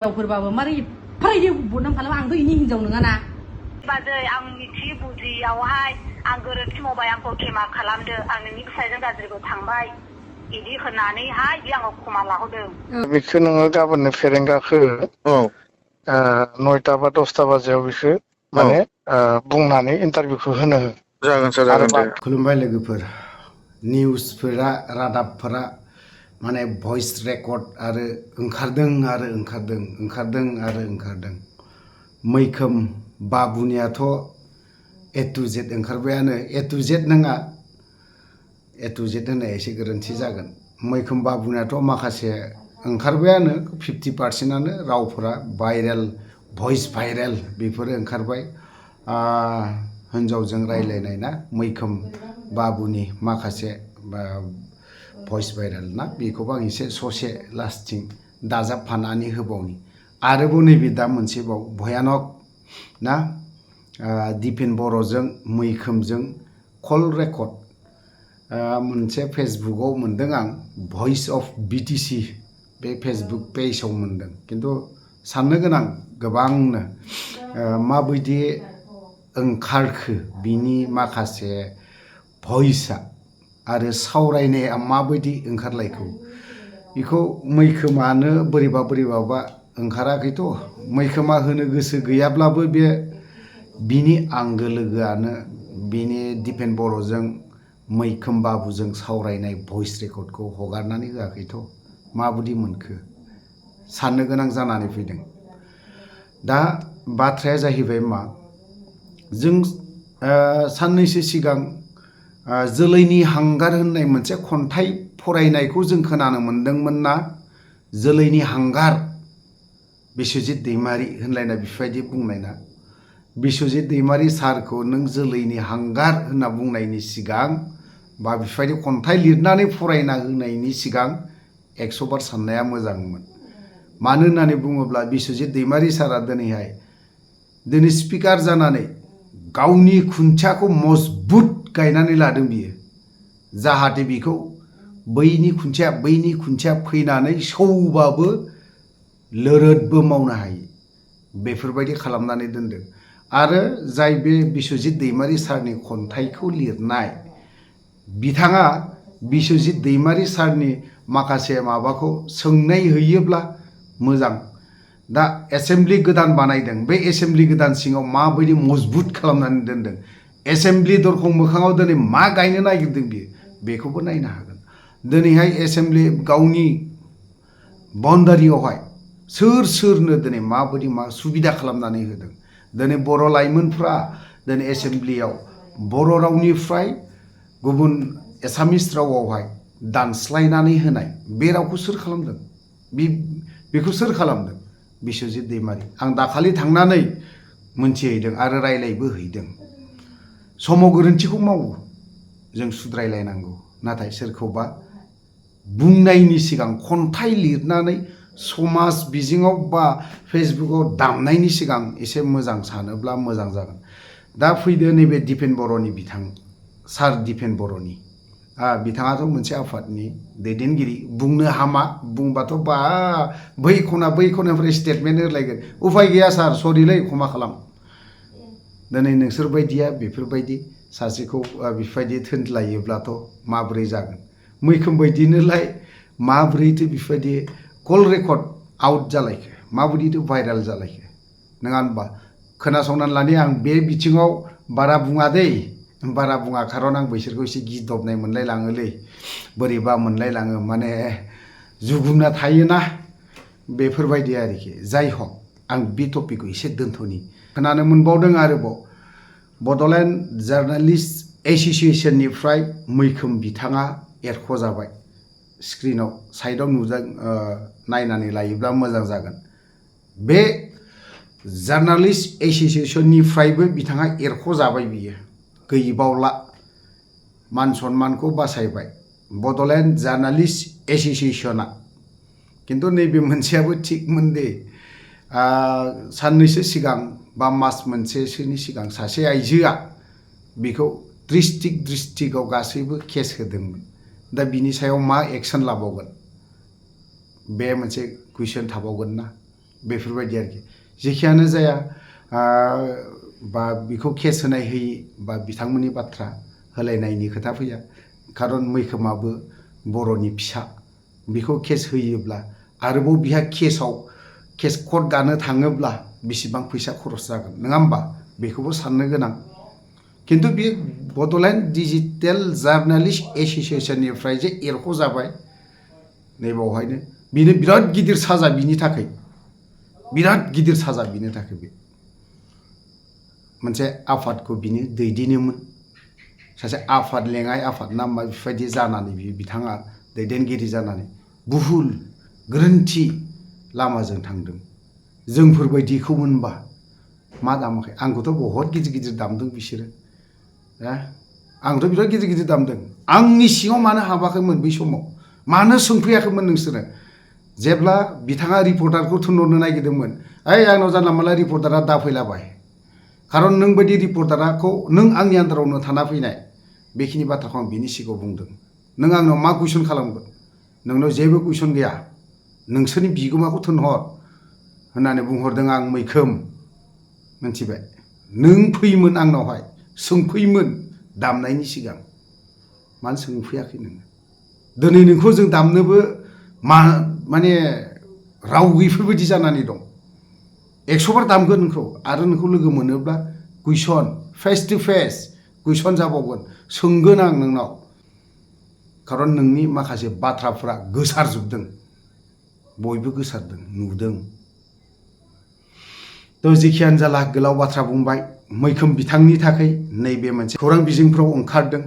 फोरबाबो मारै फरायदो बुनाम खालाम आंथ' इनि हिनजाव नङा ना बाजै आं मिथि बुजियावहाय आं गोरोन्थि मावबाय आंखौ खेमा खालामदो आं नोंनि फिसाजों गाज्रिखौ थांबाय इदि होननानैहाय बे आंखौ खमा लाहरदों बेखौ नोङो गाबोननो फेरेंगाखो 9टा बा 10टा बाजियाव बेखौ माने बुंनानै इन्टारभिउखौ होनो हो जागोन सार जागोन दे खुलुमबाय लोगोफोर निउसफोरा रादाबफोरा माने भइस रेकर्ड आरो ओंखारदों मैखोम बाबुनियाथ' ए टु जेड ओंखारबायानो ए टु जेड नङा ए टु जेड होननाया एसे गोरोन्थि जागोन मैखोम बाबुनियाथ' माखासे ओंखारबायानो 50%आनो रावफोरा भाइरेल भइस भाइरेल बेफोरो ओंखारबाय हिन्जावजों रायलायनाय ना मैखोम बाबुनि माखासे भइस भाइरेल ना बेखौबो आं एसे ससे लास्टिं दाजाबफानानै होबावनि आरोबाव नैबे दा मोनसेबाव भयानक ना दिपेन बर'जों मैखोमजों कल रेकर्ड मोनसे फेसबुकआव मोनदों आं भइस अफ बिटिसि बे फेसबुक पेजआव मोनदों खिन्थु साननो गोनां गोबांनो माबायदि ओंखारखो बिनि माखासे भइसआ आरो सावरायनाया माबायदि ओंखारलायखो बेखौ मैखोमानो बोरैबाबा ओंखाराखैथ' मैखोमा होनो गोसो गैयाब्लाबो बे बिनि आंगो लोगोआनो बिनि दिपेन बर'जों मैखोम बाबुजों सावरायनाय भइस रेकर्डखौ हगारनानै होआखैथ' माबायदि मोनखो साननो गोनां जानानै फैदों दा बाथ्राया जाहैबाय मा जों साननैसो सिगां जोलैनि हांगार होननाय मोनसे खन्थाइ फरायनायखौ जों खोनानो मोनदोंमोन ना जोलैनि हांगार बिस्वजित दैमारि होनलायना बेफोरबायदि बुंनाय ना बिस्वजित दैमारि सारखौ नों जोलैनि हांगार होनना बुंनायनि सिगां बा बेफोरबायदि खन्थाइ लिरनानै फरायना होनायनि सिगां 100 बार साननाया मोजांमोन मानो होननानै बुङोब्ला बिस्वजित दैमारि सारा दिनै स्पिकार जानानै गावनि खुन्थियाखौ मजबुत गायनानै लादों बियो जाहाथे बिखौ बैनि खुन्थिया फैनानै सौबाबो लोरदबो मावनो हायो बेफोरबायदि खालामनानै दोनदों आरो जाय बे बिस्वजित दैमारि सारनि खन्थाइखौ लिरनाय बिथाङा बिस्वजित दैमारि सारनि माखासे माबाखौ सोंनाय होयोब्ला मोजां दा एसेम्बलि गोदान बानायदों बे एसेम्बलि गोदान सिङाव माबायदि मजबुत खालामनानै दोनदों एसेम्बलि दरखं मोखाङाव दिनै मा गायनो नागिरदों बियो बेखौबो नायनो हागोन दिनैहाय एसेम्बलि गावनि बाउन्डारियावहाय सोरनो दिनै माबायदि मा सुबिदा खालामनानै होदों दिनै बर' लाइमोनफ्रा दिनै एसेम्बलियाव बर' रावनिफ्राय गुबुन एसामिस रावआवहाय दानस्लायनानै होनाय बे रावखौ सोर खालामदों बेखौ सोर खालामदों बिस्वजित दैमारि आं दाखालि थांनानै मोनथिहैदों आरो रायलायबो हैदों समाव गोरोन्थिखौ मावो जों सुद्रायलायनांगौ नाथाय सोरखौबा बुंनायनि सिगां खन्थाइ लिरनानै समाज बिजोङाव बा फेसबुकआव दामनायनि सिगां एसे मोजां सानोब्ला मोजां जागोन दा फैदो नैबे दिपेन बर'नि बिथां सार दिपेन बर'नि बिथाङाथ' मोनसे आफादनि दैदेनगिरि बुंनो हामा बुंबाथ' बा बै खनानिफ्राय स्टेटमेन्ट होलायगोन उफाय गैया सार सरिलै क्षमा खालाम दिनै नोंसोर बायदिया बेफोरबायदि सासेखौ बेफोरबायदि थोनलायोब्लाथ' माबोरै जागोन मैखोम बायदिनोलाय माबोरैथो बेफोरबायदि कल रेकर्ड आउट जालायखो माबायदिथो भाइरेल जालायखो नङा होनबा खोनासंनानै लानि आं बे बिथिङाव बारा बुङा खारन आं बैसोरखौ एसे गिदबनाय मोनलायलाङोलै बोरैबा मोनलायलाङो माने जुगुमना थायोना बेफोरबायदि आरोखि जाय हक आं बे टपिकखौ एसे दोनथ'नि खोनानो मोनबावदों आरोबाव बड'लेण्ड जार्नालिस्ट एस'सिएशननिफ्राय मैखोम बिथाङा एरख'जाबाय स्क्रिनाव साइडआव नुदों नायनानै लायोब्ला मोजां जागोन बे जार्नालिस्ट एस'सिएशननिफ्रायबो बिथाङा एरख'जाबाय बियो गैबावला मान सन्मानखौ बासायबाय बड'लेण्ड जार्नालिस्ट एस'सिएशना खिन्थु नैबे मोनसेयाबो थिगमोन दे साननैसो सिगां बा मास मोनसेसोनि सिगां सासे आइजोआ बेखौ डिस्ट्रिक्टआव गासैबो केस होदोंमोन दा बिनि सायाव मा एक्सन लाबावगोन बे मोनसे कुइसन थाबावगोन ना बेफोरबायदि आरोखि जेखियानो जाया बा बिखौ केस होनाय होयि बा बिथांमोननि बाथ्रा होलायनायनि खोथा फैया खारन मैखोमाबो बर'नि फिसा बिखौ केस होयोब्ला आरोबाव बिहा केस कर्ट गानो थाङोब्ला बेसेबां फैसा खरस जागोन नङा होमबा बेखौबो साननो गोनां खिन्थु बे बड'लेण्ड डिजिटेल जार्नालिस्ट एस'सिएशननिफ्राय जे एरख'जाबाय नैबावहायनो बिनो बिराद गिदिर साजा बिनि थाखाय बिराद गिदिर साजा बिनि थाखाय बे मोनसे आफादखौ बिनो दैदेनोमोन सासे आफाद लेङाइ आफाद ना मा बेफोरबायदि जानानै बिथाङा दैदेनगिरि जानानै भुल गोरोन्थि लामाजों थांदों जोंफोरबायदिखौ मोनबा मा दामाखै आंखौथ' बहुत गिदिर गिदिर दामदों बिसोरो आंथ' बिराद गिदिर गिदिर दामदों आंनि सिङाव मानो हाबाखैमोन बै समाव मानो सोंफैयाखैमोन नोंसोरो जेब्ला बिथाङा रिपर्टारखौ थुनहरनो नागिरदोंमोन ओइ आंनाव जानला मानला रिपर्टारा दाफैलाबाय खारन नों बायदि रिपर्टारखौ नों आंनि आन्दारावनो थाना फैनाय बेखिनि बाथ्राखौ आं बिनि सिगाङाव बुंदों नों आंनाव मा कुइसन खालामगोन नोंनाव जेबो कुइसन गैया नोंसोरनि बिगोमाखौ थोनहर होननानै बुंहरदों आं मैखोम मिथिबाय नों फैयोमोन आंनावहाय सोंफैयोमोन दामनायनि सिगां मानो सोंफैयाखै नोङो दिनै नोंखौ जों दामनोबो माने राव गैयिफोरबायदि जानानै दं 100 बार दामगोन नोंखौ आरो नोंखौ लोगो मोनोब्ला कुइसन फेस टु फेस कुइसन जाबावगोन सोंगोन आं नोंनाव खारन नोंनि माखासे बाथ्राफ्रा गोसारजोबदों बयबो गोसारदों नुदों थ' जेखियानो जाला गोलाव बाथ्रा बुंबाय मैखोम बिथांनि थाखाय नैबे मोनसे खौरां बिजोंफ्राव ओंखारदों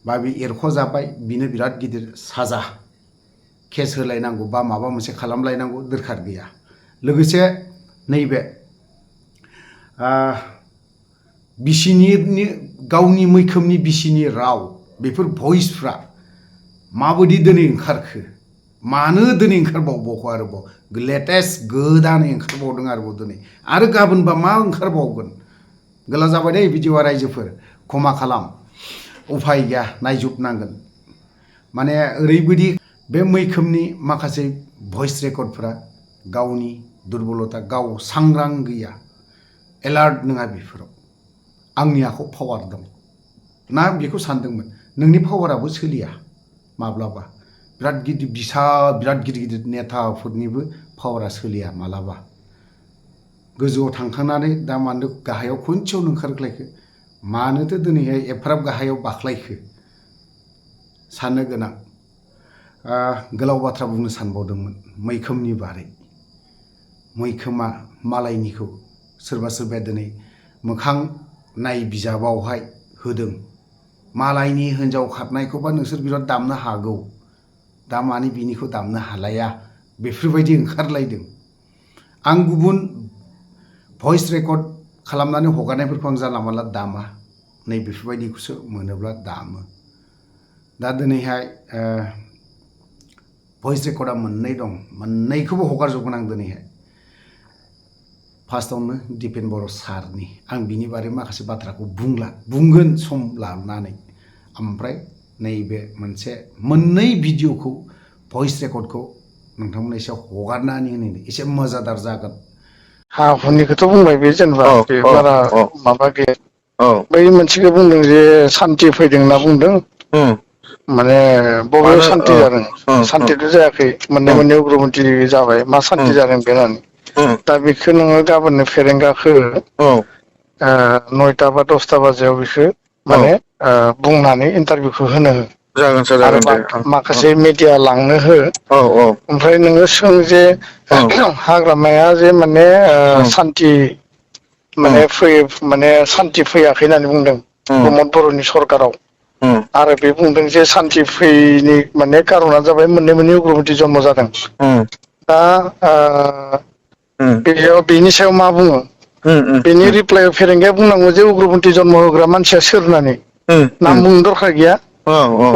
बा बे एरख'जाबाय बिनो बिराद गिदिर साजा केस होलायनांगौ बा माबा मोनसे खालामलायनांगौ दरखार गैया लोगोसे नैबे बिसिनि गावनि मैखोमनि बिसिनि राव बेफोर भइसफ्रा माबायदि दिनै ओंखारखो मानो दिनै ओंखारबावबावखो आरोबाव लेटेस्ट गोदानै ओंखारबावदों आरोबाव दिनै आरो गाबोनबा मा ओंखारबावगोन गोला जाबाय दे भिडिअ'आ रायजोफोर क्षमा खालाम उफाय गैया नायजोबनांगोन माने ओरैबायदि बे मैखोमनि माखासे भइस रेकर्डफोरा गावनि दुरबलता गाव सांग्रां गैया एलार्ट नङा बेफोराव आंनि आखायाव पावार दं ना बेखौ सानदोंमोन नोंनि पावाराबो सोलिया माब्लाबा बिराद गिदिर नेताफोरनिबो पावारा सोलिया मालाबा गोजौआव थांखांनानै दा मानो गाहायाव खनसेयावनो ओंखारख्लायखो मानोथो दिनैहाय एफाराब गाहायाव बाख्लायखो साननो गोनां गोलाव बाथ्रा बुंनो सानबावदोंमोन मैखोमनि बारै मैखोमा मालायनिखौ सोरबा सोरबाया दिनै मोखां नायबिजाबावहाय होदों मालायनि हिन्जाव खारनायखौबा नोंसोर बिराद दामनो हागौ दा मानि बिनिखौ दामनो हालाया बेफोरबायदि ओंखारलायदों आं गुबुन भइस रेकर्ड खालामनानै हगारनायफोरखौ आं जानला मानला दामा नै बेफोरबायदिखौसो मोनोब्ला दामो दा दिनैहाय भइस रेकर्डआ मोननै दं मोननैखौबो हगारजोबगोन आं दिनैहाय फार्स्टआवनो दिपेन बर' सारनि आं बिनि बारै माखासे बाथ्राखौ बुंगोन सम लानानै ओमफ्राय नैबे मोनसे मोननै भिडिअ'खौ भइस रेकर्डखौ नोंथांमोननि एसे हगारनानै होनो एसे मजादार जागोन हा हुनिखौथ' बुंबाय बे जेनेबा बे बारा माबा गैया बै मोनसेखौ बुंदों जे सान्थि फैदों होनना बुंदों माने बबेयाव सान्थि जादों सान्थिथ' जायाखै मोननै उग्रपन्थि जाबाय मा सान्थि जादों बे होननानै दा बेखौ नोङो गाबोननो फेरेंगाखौ 9टा बा 10टा बाजियाव बेखौ माने बुंनानै इन्टारभिउखौ होनो हो जागोन सार आरो जागोन दे माखासे मिडिया लांनो हो ओमफ्राय नोङो सों जे हाग्रामाया जे माने सान्थि माने फैयो माने सान्थि फैयाखै होननानै बुंदों प्रमद बर'नि सरकाराव आरो बे बुंदों जे सान्थि फैयैनि माने कारना जाबाय मोननै उग्रपन्थि जन्म जादों दा बेयाव बेनि सायाव मा बुङो बेनि रिप्लाइआव फेरेंगाया बुंनांगौ जे उग्रपन्थि जन्म होग्रा मानसिया सोर होननानै नाम बुंनो दरखार गैया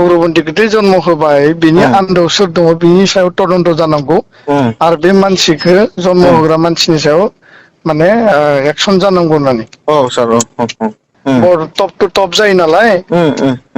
उग्रपन्थिखौथ' जन्म होबाय बिनि आन्दोआव सोर दङ बिनि सायाव तदन्त जानांगौ आरो बे मानसिखौ जन्म होग्रा मानसिनि सायाव माने एक्सन जानांगौ होननानै बर टप टु टप जायो नालाय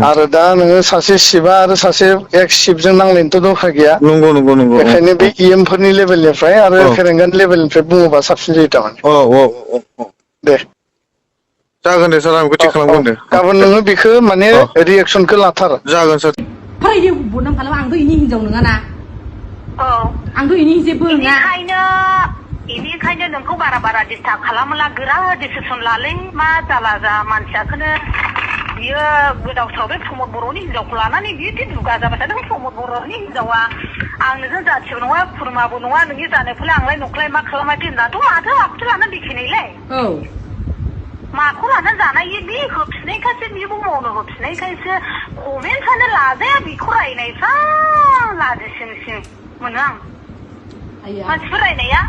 आरो दा नोङो सासे शिबा आरो सासे एक्स शिबजों नांलायनोथ' दरखार गैया नंगौ नंगौ नंगौ बेखायनो बे इएम फोरनि लेभेलनिफ्राय आरो फेरेंगान लेभेलनिफ्राय बुङोबा साबसिन जायो थारमाने दे जागोन दे सार आं बेखौ थिग खालामगोन दे गाबोन नोङो बेखौ माने रिएक्सनखौ लाथार जागोन सार फरायदो बदनाम खालाम आंथ' इनि हिनजाव नङा ना आंथ' इनि जेबो नङा बेनिखायनो नोंखौ बारा डिस्टार्ब खालामला गोरा डिसिसन लालै मा जाला जा मानसियाखौनो बियो गोदाव सोराव बे प्रमद बर'नि हिनजावखौ लानानै बियो दुगा जाबाय थादों प्रमद बर'नि हिनजावा आं नोंजों जाथिबो नङा खुरमाबो नङा नोंनि जानायफोरलाय आंलाय न'खलाय मा खालामाखै होननाथ' माथो आखुथु लानानै देखायनायलाय माखौ लानानै जानाय बे होफिननायखायसो बेबो मावनो होफिननायखायसो कमेन्टसानो लाजाया बेखौ रायनायफ्रा लाजिसिंसिं मोनो आं मानसिफोर रायनाया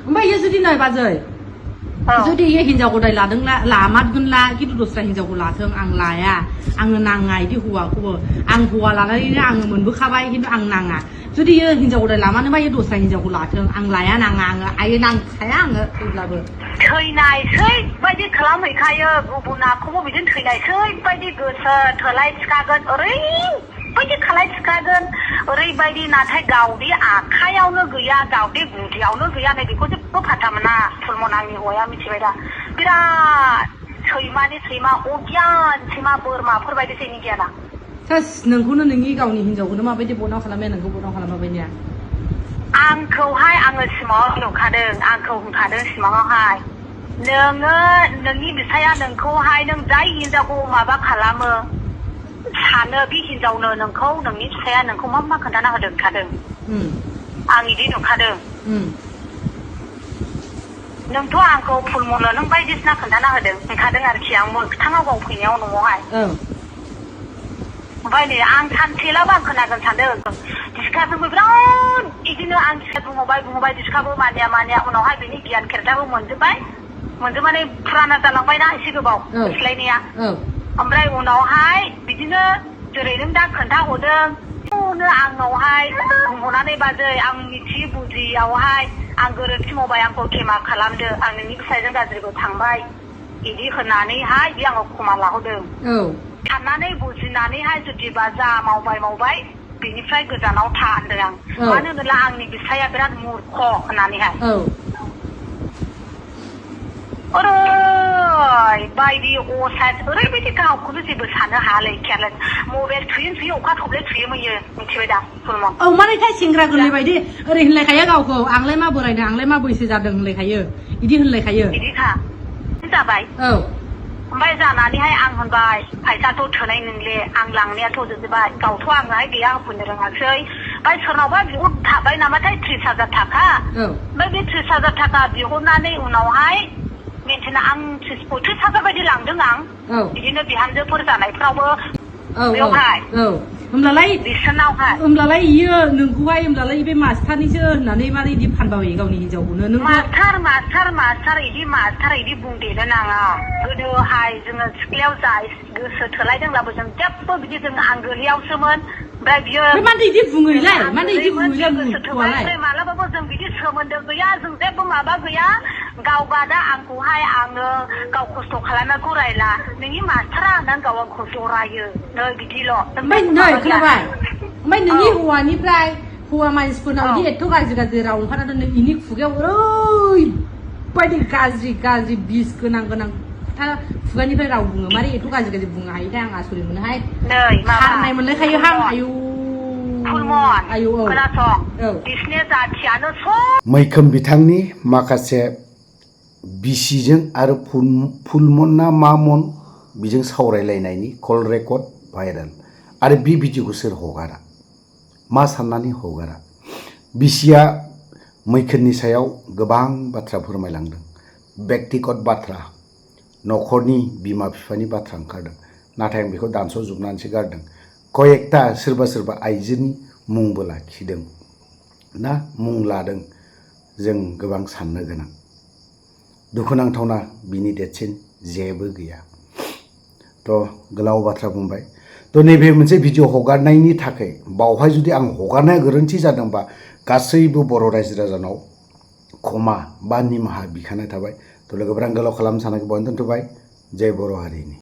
ओमफ्राय जुदि नै बाजै जुदि इयो हिनजाव गदाय लादोंला लामारगोनला खिन्थु दस्रा हिनजावखौ लाथों आं लाया आङो नाङा इदि हौवाखौबो आं हौवा लानानैनो आङो मोनबोखाबाय खिन्थु आं नाङा जुदि इयो हिनजाव गदाय लामानोबा इयो दस्रा हिनजावखौ लाथों आं लाया नाङा आङो आयो नांखाया आङो थैब्लाबो थैनायसै बायदि खालामहैखायो गुबुनाखौबो बिदिनो थैनायसै बायदि गोसो थोलाय थिखागोन ओरैबायदि खालाय थिखागोन ओरैबायदि नाथाय गावदि आखायावनो गैया गावदि गुदियावनो गैया नै बेखौ जेबो फाथा मोना फुलमन आंनि हौवाया मिथिबाय दा बिराद सैमानि सैमा अगियान सैमा बोरमाफोर बायदि सैनि गियाना सास नोंखौनो नोंनि गावनि हिनजावखौनो माबायदि बदनाम खालामनाया नोंखौ बदनाम खालामाबायनिया आंखौहाय आङो सिमाङाव नुखादों आंखौ होनखादों सिमाङावहाय नोङो नोंनि बिफाया नोंखौहाय नों जाय हिनजावखौ माबा खालामो सानो बे हिनजावनो नोंखौ नोंनि फिसाया नोंखौ मा खोन्थाना होदों होनखादों आं बिदि नुखादों नोंथ' आंखौ फुलमननो नों बायदिसिना खोन्थाना होनखादों आरोखि आं मोगथाङाव गाव फैनायाव न'आवहाय ओमफ्राय नै आं सानसेलाबो आं खोनागोन सानदों दिसकाजोंबो बिराद बिदिनो आं बुंहरबाय दिसकाबो मानिया उनावहाय बिनि गियान खेरथाबो मोनजोबनानै फुराना जालांबायना एसे गोबाव सोलायनाया ओमफ्राय उनावहाय बिदिनो जेरै नों दा खोन्थाहरदों आंनावहाय बुंहरनानै बाजै आं मिथियै बुजियावहाय आं गोरोन्थि मावबाय आंखौ खेमा खालामदो आं नोंनि फिसाइजों गाज्रिबो थांबाय बिदि होननानैहाय बे आंखौ खमा लाहरदों साननानै बुजिनानैहाय जुदिबा जा मावबाय बेनिफ्राय गोजानाव था होनदों आं मानो होनोब्ला आंनि बिफाया बिराद मूर्ख होननानैहाय ओरैबायदि असाइस ओरैबायदि गावखौनो जेबो साननो हायालै केयारलेस मबाइल थुयो अखा थब्ले थुयोमोन मिथिबाय दा फुलमन मानोथाय सेंग्रा गोरलै बायदि ओरै होनलायखायो गावखौ आंलाय मा बोरायनो आंलाय मा बैसो जादों होनलायखायो बिदि होनलायखायो बिदिखा जाबाय ओमफ्राय जानानैहाय आं होनबाय फैसाथ' थोनाय नोंले आं लांनायाथ' जोबजोबबाय गावथ' आंहाय गैया होफैनो रोङासै ओमफ्राय सोरनावबा बिहर थाबाय नामाथाय 30,000 थाखा ओमफ्राय बे 30,000 थाखा बिहरनानै उनावहाय मेन्टेना आं 30,000 बायदि लांदों आं बिदिनो बिहामजोफोर जानायफ्रावबो बेवहाय होमब्लालाय इयो नोंखौहाय होमब्लालाय बे मास्टारनिसो होननानै मारै इदि फानबावयो गावनि हिनजावखौनो मास्टार इदि बुंदेनो नाङा गोदोहाय जोङो सिख्लायाव जा गोसो थोलायदोंब्लाबो जों जेबो बिदि जों आंगोलियावसोमोन ओमफ्राय बियो मानो इदि बुङोलाय मालाबाबो जों बिदि सोमोन्दो गैया जों जेबो माबा गैया गावबादा आंखौहाय आङो गाव खस्थ' खालामनायखौ रायला नोंनि मास्टारा आंनानै गाव आंखौ जरायो नै बिदिल' ओमफ्राय नोंनि हौवानिफ्राय हौवा मानसिफोरनाव बिदि एथ' गाज्रि राव ओंखारनानै नों इनि खुगायाव ओरैबायदि गाज्रि बिस गोनां खोथा खुगानिफ्राय राव बुङो मारै एथ' गाज्रि बुंनो हायोथाय आं आसरित मोनोहाय खारनाय मोनलायखायो हां मैखोम बिथांनि माखासे बिसिजों आरो फुलमना मामन बिजों सावरायलायनायनि कल रेकर्ड भाइरेल आरो बे भिडिअखौ सोर हगारा मा साननानै हगारा बिसिया मैखोमनि सायाव गोबां बाथ्रा फोरमायलांदों बेक्तिगत बाथ्रा न'खरनि बिमा बिफानि बाथ्रा ओंखारदों नाथाय आं बेखौ दानस'जोबनानैसो गारदों कयेकथा सोरबा आइजोनि मुंबो लाखिदों ना मुं लादों जों गोबां साननो गोनां दुखुनांथावना बिनि देरसिन जेबो गैया गोलाव बाथ्रा बुंबाय नैबे मोनसे भिडिअ हगारनायनि थाखाय बावहाय जुदि आं हगारनाया गोरोन्थि जादोंबा गासैबो बर' रायजो राजानाव क्षमा बा निमाहा बिखानाय थाबाय लोगोफोरा आं गोलाव खालामनो सानाखै बावनो दोनथ'बाय जय बर' हारिनि